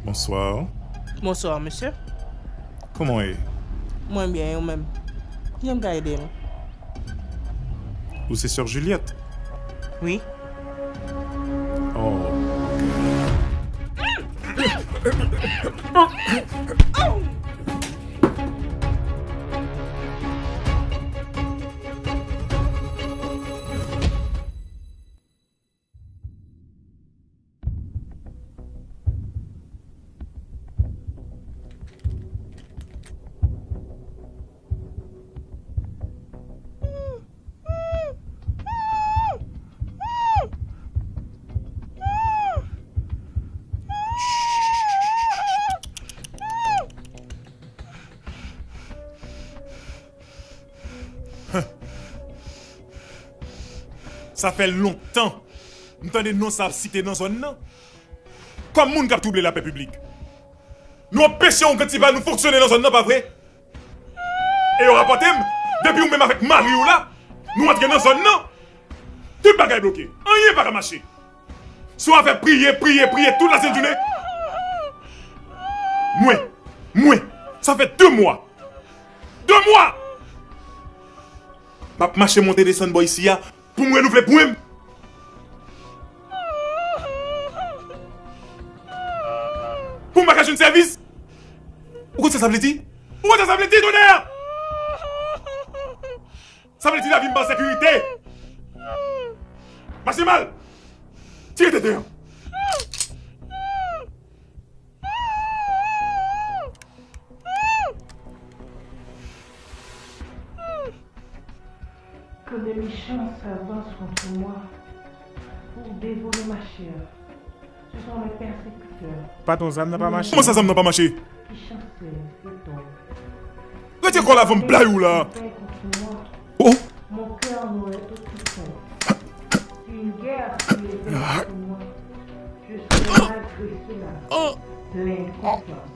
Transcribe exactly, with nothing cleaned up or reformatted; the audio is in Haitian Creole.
Bonsoir. Bonsoir, monsieur. Comment est? Mwen byen, e ou menm? Kijan m ka ede nou? Ou se sè Juliette? Wi. Oh, ok. Sa fè lontan m tande non sa ap site nan zòn nan. Kòm moun k ap twouble lapè piblik, nou anpeche yon grann ti pa nou fonksyone nan zòn nan, pa vre? E yo rapòte m, depi ou menm avèk mari w la, nou antre nan zòn nan, tout bagay bloke. Anyen pa ka mache. Se yon afè priye, priye, priye tout lasent jounen. Mwen, mwen, sa fè de mwa. De mwa! M ap mache monte desann bò isi a pou m renouvle pwen m. Pou m pa ka jwenn sèvis. Ou konn sa sa vle di? Ou konn sa sa vle di, tonè? Sa vle di lavi m pa an sekirite. Mache mal. Tire tenten an. Que les méchants s'avancent contre moi pour dévorer ma chair. Ce sont mes persécuteurs. Patwon, zam nan pa mache. Kòman sa, zam nan pa mache? Qui chancelle et tombe. Retire kò l avan m blayi w la. Ils veulent contre moi. Oh. Mon cœur n'aurait aucune crainte. Une guerre qui est faite contre moi. Je serai malgré cela plein de confiance.